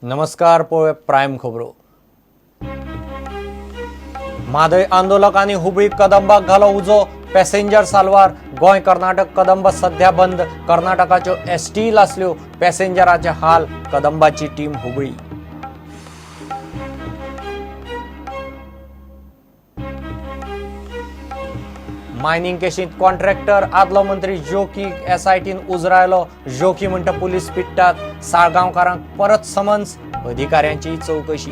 नमस्कार, पळोवया प्रायम खबरो. म्हादय आंदोलकांनी हुबळी कदंबाक घालो उजो. पॅसेंजर साल्वार. गोंय कर्नाटक कदंब सध्या बंद. कर्नाटकाच्यो एसटी लासल्यो. पॅसेंजराचे हाल. कदंबाची टीम हुबळी. मायनिंग केशींत कॉन्ट्रॅक्टर आदलो मंत्री जोकी एसआयटीन उजरायलो. जोकी म्हणटा पुलीस पिट्टात. साळगांवकारांक परत समन्स. अधिकाऱ्यांची चवकशी.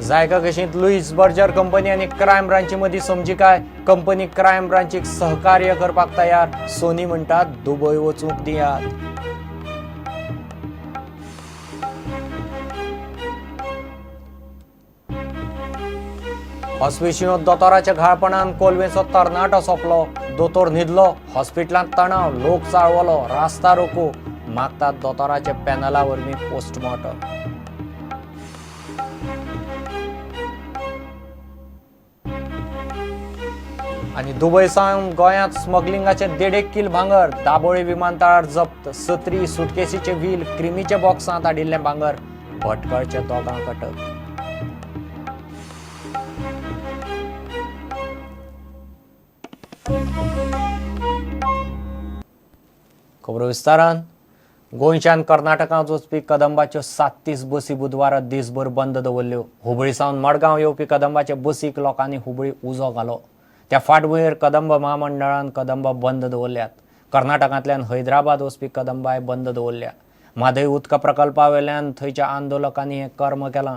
जायका केशींत लुईस बर्जर कंपनी आनी क्रायम ब्रांची मदीं समजिकाय. कंपनी क्रायम ब्रांचीक सहकार्य करपाक तयार. सोनी म्हणटात दुबय वचूंक दियात. हॉस्पिशियोंत दोतोराच्या घाळपणान कोलवेचो तरणाटो सोंपलो. दोतोर न्हिदलो. हॉस्पिटलांत तणाव. लोक चाळवलो. रास्ता रोको. मागतात दोतोराच्या पॅनला वरवीं पोस्टमॉर्टम. आनी दुबय सावन गोंयांत स्मगलिंगाचे 1.5 कील भांगर दाबोळी विमानतळार जप्त. सत्री सुटकेसीचे व्हील क्रिमीच्या बॉक्सांत हाडिल्लें भांगर. भटकळचे दोगांक अटक. खबरो विस्तारान. गोंयच्यान कर्नाटकांत वचपी कदंबाच्यो 37 बसी बुधवारा दीसभर बंद दवरल्यो. हुबळी सावन मडगांव येवपी कदंबाचे बसीक लोकांनी हुबळी उजो घालो. त्या फाटभुंयेर कदंब म्हामंडळान कदंब बंद दवरल्यात. कर्नाटकांतल्यान हैदराबाद वचपी कदंबाय बंद दवरल्या. म्हादय उदका प्रकल्पा वेल्यान थंयच्या आंदोलकांनी हें कर्म केलां.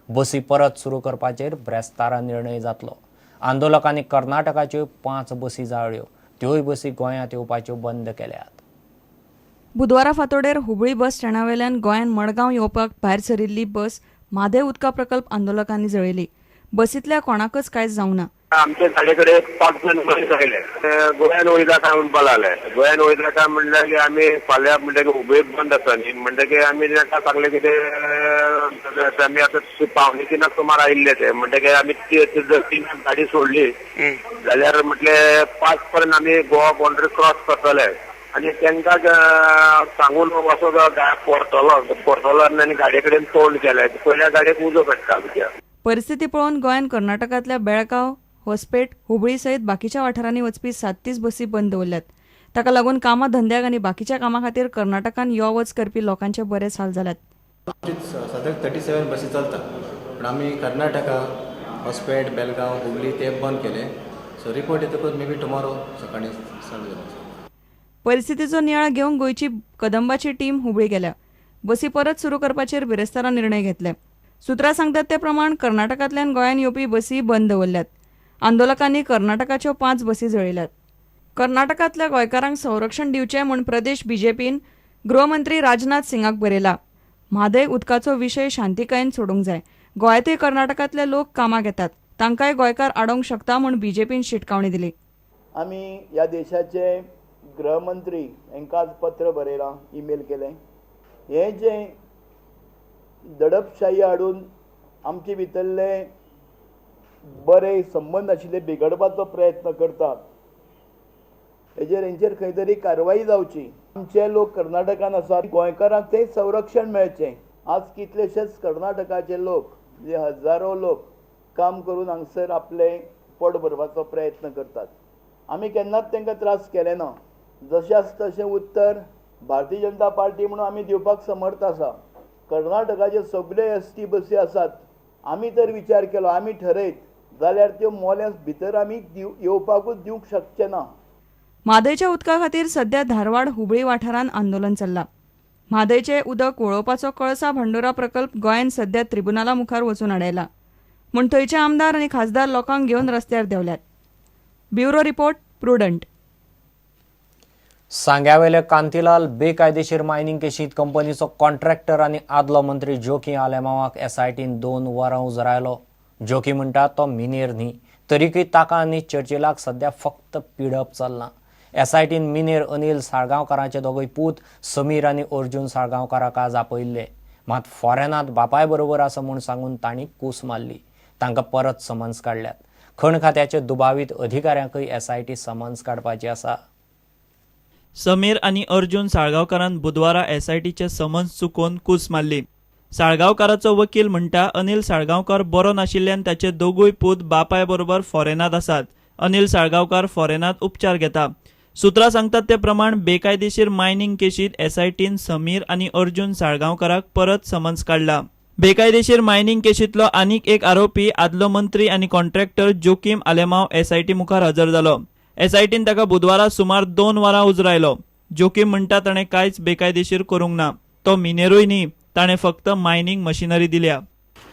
बसी परत सुरू करपाचेर ब्रेस्तारा निर्णय जातलो. आंदोलकांनी कर्नाटकाच्यो 5 बसी जाळ्यो. त्योय बसी गोंयांत येवपाच्यो बंद केल्यात. बुधवारा फांतोडेर हुबळी बस स्टँडावेल्यान गोंयांत मडगांव येवपाक भायर सरिल्ली बस म्हादय उदका प्रकल्प आंदोलकांनी जळयली. बसींतल्या कोणाकच कांयच जावंक ना. आमच्या गाडये कडेन 5 जण मनीस आयले. गोंयान वयता काय म्हणपाक लागले. गोंयान वयता काय म्हणल्यार की आमी फाल्यां म्हणटकीर हुबळी बंद आसा न्ही, म्हणटकीर आमी तांकां सांगलें कितें आमी आतां 2:45 सुमार आयिल्ले ते, म्हणटकीर आमी जर 3 गाडी सोडली जाल्यार म्हटलें 5 पर्यंत आमी गोवा बाउंड्री क्रॉस करतले. आनी तांकां सांगून असो परतलो आनी गाडये कडेन तोंड केलें. पयल्या गाडयेक उजो पेट्टा आमच्या. परिस्थिती पळोवन गोंयान कर्नाटकांतल्या बेळगांव, होसपेट, हुबळी सयत बाकीच्या वाठारांनी वचपी 37 बसी बंद दवरल्यात. ताका लागून कामां धंद्याक आनी बाकीच्या कामां खातीर कर्नाटकान यो वच करपी लोकांचे बरेच हाल जाल्यात. सद्याक 37 बसी चलता, पूण आमी कर्नाटका, होसपेट, बेलगांव, हुबळी ते बंद केले. सो रिपोर्ट येतकूच मे बी टुमॉरो सकाळीं चालू जातलें. परिस्थितीचो नियाळ घेवंक गोंयची कदंबाची टीम हुबळी गेल्या. बसी परत सुरू करपाचेर बिरेस्तारा निर्णय घेतले. सुत्रां सांगतात ते प्रमाण कर्नाटकांतल्यान गोंयांत येवपी बसी बंद दवरल्यात. आंदोलकांनी कर्नाटकाच्यो 5 बसी जळयल्यात. कर्नाटकांतल्या गोंयकारांक संरक्षण दिवचें म्हूण प्रदेश बीजेपीन गृहमंत्री राजनाथ सिंगाक बरयला. म्हादय उदकाचो विशय शांतिकायेन सोडूंक जाय. गोंयांतय कर्नाटकांतले लोक कामाक येतात, तांकांय गोंयकार आडोवंक शकता म्हूण बीजेपीन शिटकावणी दिली. आमी ह्या देशाचे गृहमंत्री हांकां पत्र बरयलां, ईमेल केलें. हें जें दडपशाही हाडून आमचे भितरले बरे संबंद आशिल्ले बिगडपाचो प्रयत्न करतात, हेजेर हेंचेर खंय तरी कारवाई जावची. आमचे लोक कर्नाटकान आसात, गोंयकारांक तें संरक्षण मेळचें. आज कितलेशेच कर्नाटकाचे लोक, म्हणजे हजारो लोक काम करून हांगसर आपलें पोट भरपाचो प्रयत्न करतात. आमी केन्नाच तांकां त्रास केले ना. जशें आसा तशें उत्तर भारतीय जनता पार्टी म्हणून आमी दिवपाक समर्थ आसा. कर्नाटकाचे सगळे एस टी बसी आसात, आमी तर विचार केलो, आमी ठरयत जाल्यार त्यो मोल्यां भितर आमी येवपाकूच दिवंक शकचे ना. म्हादयच्या उदका खातीर सध्या धारवाड हुबळी वाठारांत आंदोलन चल्लां. म्हादयचें उदक वळोवपाचो कळसा भांडुरा प्रकल्प गोंयान सध्या त्रिबुनाला मुखार वचून आडायला म्हूण थंयचे आमदार आनी खासदार लोकांक घेवन रस्त्यार देंवल्यात. Bureau report, Prudent. सांग्यावेले कांतीलाल बेकायदेशीर मायनिंग केशींत कंपनीचो कॉन्ट्रॅक्टर आनी आदलो मंत्री जोकी आलेमावाक एसआयटीन 2 वरां उजरायलो. जोकी म्हणटा तो मिनेर न्ही, तरीकय ताका आनी चर्चिलाक सध्या फक्त पिडप चल्लां. एसआयटीन मिनेर अनिल साळगांवकाराचे दोगूय पूत समीर आनी अर्जुन साळगांवकाराक आज आपयल्ले. मात फॉरेनांत बापाय बरोबर आसा म्हूण सांगून तांणी कूस मारली. तांकां परत समन्स काडल्यात. खण खात्याचे दुबावीत अधिकाऱ्यांकय एसआयटी समन्स काडपाची आसा. समीर आनी अर्जुन साळगांवकारान बुधवारा एसआयटीचे समन्स चुकोवन कूस मारली. साळगांवकाराचो वकील म्हणटा, अनिल साळगांवकार बरो नाशिल्ल्यान ताचे दोगूय पूत बापाय बरोबर फॉरेनात आसात. अनिल साळगांवकार फॉरेनात उपचार घेता. सुत्रां सांगतात ते प्रमाण बेकायदेशीर मायनिंग केशीत एसआयटीन समीर आनी अर्जुन साळगांवकाराक परत समन्स काडला. बेकायदेशीर मायनिंग केशींतलो आनीक एक आरोपी आदलो मंत्री आनी कॉन्ट्रॅक्टर जोकीम आलेमाव एसआयटी मुखार हजर जालो. एसआयटीन ताका बुधवारा सुमार 2 वरां उजरायलो. जोकीम म्हणटा ताणें कांयच बेकायदेशीर करूंक ना, तो मिनेरूय न्ही, ताणें फक्त मायनिंग मशिनरी दिल्या.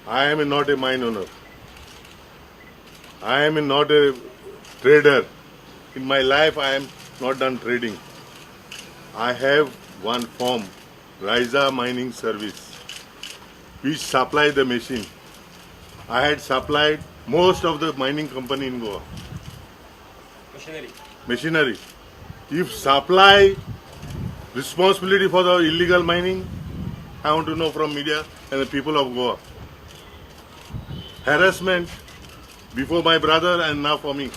I am not a mine owner. I am not a trader. In my life I am not done trading. I have one firm, Raiza Mining Service, which supply the machine. I had supplied most of the mining company in Goa. Machinery. If supply responsibility for the illegal mining, I want to know from media and the people of Goa. Harassment before my brother and now for me.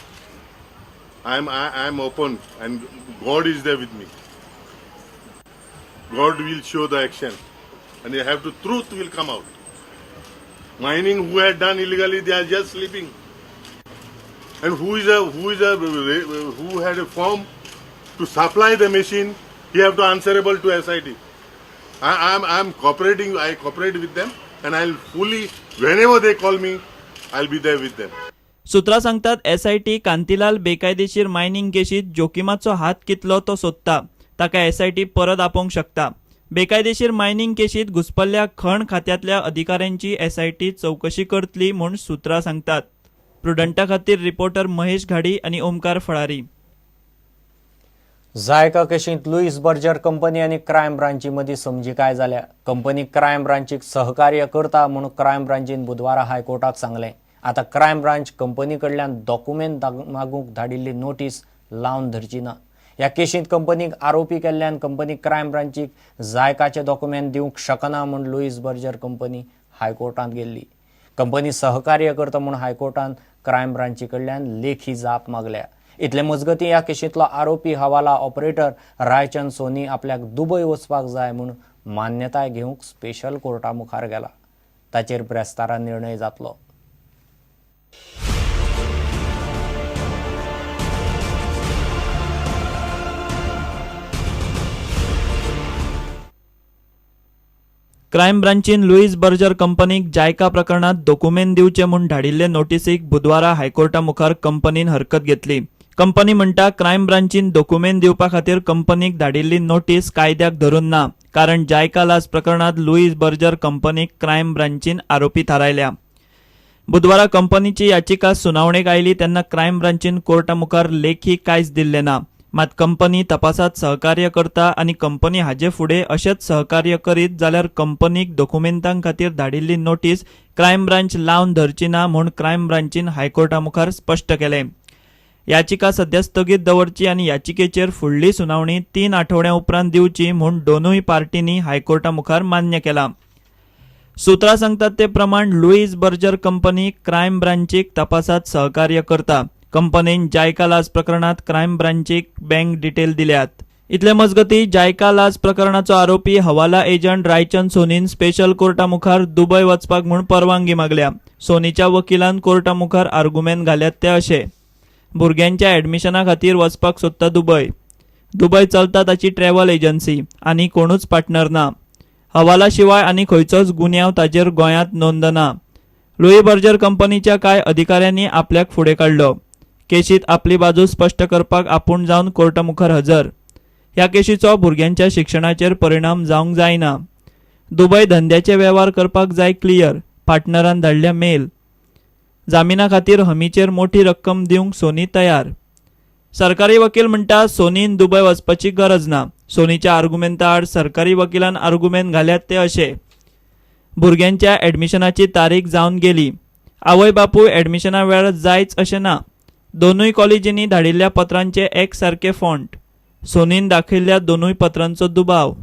I am open and God is there with me. God will show the action and you have to, truth will come out. Mining who had done illegally, they are just sleeping. And who had a form to supply the machine, he have to answerable to SIT. I am cooperating. I cooperate with them and I'll fully, whenever they call me, I'll be there with them. सुत्रां सांगतात SIT Kantilal बेकायदेशीर mining केशीत जोकिमाचो हात कितलो तो सोदता. ताका SIT परत आपोवंक शकता. बेकायदेशीर मायनिंग केशीत घुसपल्ल्या खण खात्यांतल्या अधिकाऱ्यांची एसआयटी चवकशी करतली म्हूण सुत्रां सांगतात. प्रुडंटा खातीर रिपोर्टर महेश घाडी आनी ओमकार फळारी. जायका केशींत लुईस बर्जर कंपनी आनी क्रायम ब्रांची मदीं समजिकाय जाल्या. कंपनी क्रायम ब्रांचीक सहकार्य करता म्हूण क्रायम ब्रांचीन बुधवारा हायकोर्टाक सांगलें. आतां क्रायम ब्रांच कंपनी कडल्यान डॉक्युमेंट मागूंक धाडिल्ली नोटीस लावन धरची ना. ह्या केशींत कंपनीक आरोपी केल्ल्यान कंपनी क्रायम ब्रांचीक जायकाचे डॉक्युमेंट दिवंक शकना म्हूण लुईस बर्जर कंपनी हायकोर्टांत गेल्ली. कंपनी सहकार्य करता म्हूण हायकोर्टान क्रायम ब्रांची कडल्यान लेखी जाप मागल्या. इतले मजगतीं ह्या केशींतलो आरोपी हवाला ऑपरेटर रायचंद सोनी आपल्याक दुबय वचपाक जाय म्हूण मान्यताय घेवंक स्पेशल कोर्टा मुखार गेला. ताचेर ब्रेस्तारा निर्णय जातलो. क्रायम ब्रांचीन लुईस बर्जर कंपनीक जायका प्रकरणात दोकुमेंत दिवचे म्हूण धाडिल्ले नोटीसीक बुधवारा हायकोर्टा मुखार कंपनीन हरकत घेतली. कंपनी म्हणटा क्रायम ब्रांचीन दोकुमेंत दिवपा खातीर कंपनीक धाडिल्ली नोटीस कायद्याक धरून ना, कारण जायका लाच प्रकरणात लुईस बर्जर कंपनीक क्रायम ब्रांचीन आरोपी थारायल्या. बुधवारा कंपनीची याचिका सुनावणेक आयली तेन्ना क्रायम ब्रांचीन कोर्टा मुखार लेखी कांयच दिल्लें ना. मात कंपनी तपासात सहकार्य करता आनी कंपनी हाजे फुडें अशेंच सहकार्य करीत जाल्यार कंपनीक दोकुमेंतां खातीर धाडिल्ली नोटीस क्रायम ब्रांच लावन धरची ना म्हूण क्रायम ब्रांचीन हायकोर्टा मुखार स्पश्ट केलें. याचिका सध्या स्थगीत दवरची आनी याचिकेचेर फुडली सुनावणी 3 आठवड्यां उपरांत दिवची म्हूण दोनूय पार्टींनी हायकोर्टा मुखार मान्य केलां. सुत्रां सांगतात ते प्रमाण लुईस बर्जर कंपनी क्रायम ब्रांचीक तपासात सहकार्य करता. कंपनीन जायका लाच प्रकरणात क्रायम ब्रांचीक बँक डिटेल दिल्यात. इतले मजगती जायका लाच प्रकरणाचो आरोपी हवाला एजंट रायचंद सोनीन स्पेशल कोर्टा मुखार दुबय वचपाक म्हूण परवानगी मागल्या. सोनीच्या वकिलान कोर्टा मुखार आर्गुमेंत घाल्यात ते अशे: भुरग्यांच्या ऍडमिशना खातीर वचपाक सोदता दुबय. दुबय चलता ताची ट्रॅव्हल एजन्सी आनी कोणूच पार्टनर ना. हवाला शिवाय आनी खंयचोच गुन्यांव ताजेर गोंयांत नोंद ना. लुई बर्जर कंपनीच्या कांय अधिकाऱ्यांनी आपल्याक फुडें काडलो. केशीत आपली बाजू स्पश्ट करपाक आपूण जावन कोर्टा मुखार हजर. ह्या केशीचो भुरग्यांच्या शिक्षणाचेर परिणाम जावंक जायना. दुबय धंद्याचे वेव्हार करपाक जाय क्लियर. पार्टनरान धाडल्या मेल. जामिना खातीर हमीचेर मोठी रक्कम दिवंक सोनी तयार. सरकारी वकील म्हणटा सोनीन दुबय वचपाची गरज ना. सोनीच्या आर्गुमेंता आड सरकारी वकिलान आर्गुमेंत घाल्यात ते अशे: भुरग्यांच्या ऍडमिशनाची तारीख जावन गेली. आवय बापूय ऍडमिशना वेळार जायच अशें ना. दोनूय कॉलेजींनी धाडिल्ल्या पत्रांचे एक सारके फॉन्ट. सोनीन दाखयल्ल्या दोनूय पत्रांचो दुबाव.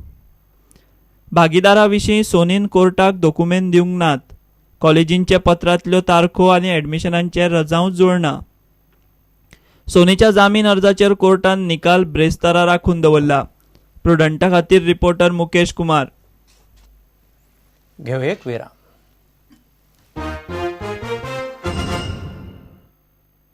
भागीदारा विशीं सोनीन कोर्टाक दोकुमेंत दिवंक नात. कॉलेजींच्या पत्रांतल्यो तारखो आनी ऍडमिशनांचे रजांव जुळना. सोनीच्या जामीन अर्जाचेर कोर्टान निकाल ब्रेस्तारा राखून दवरला. प्रुडंटा खातीर रिपोर्टर मुकेश कुमार. घेवया एक विराम.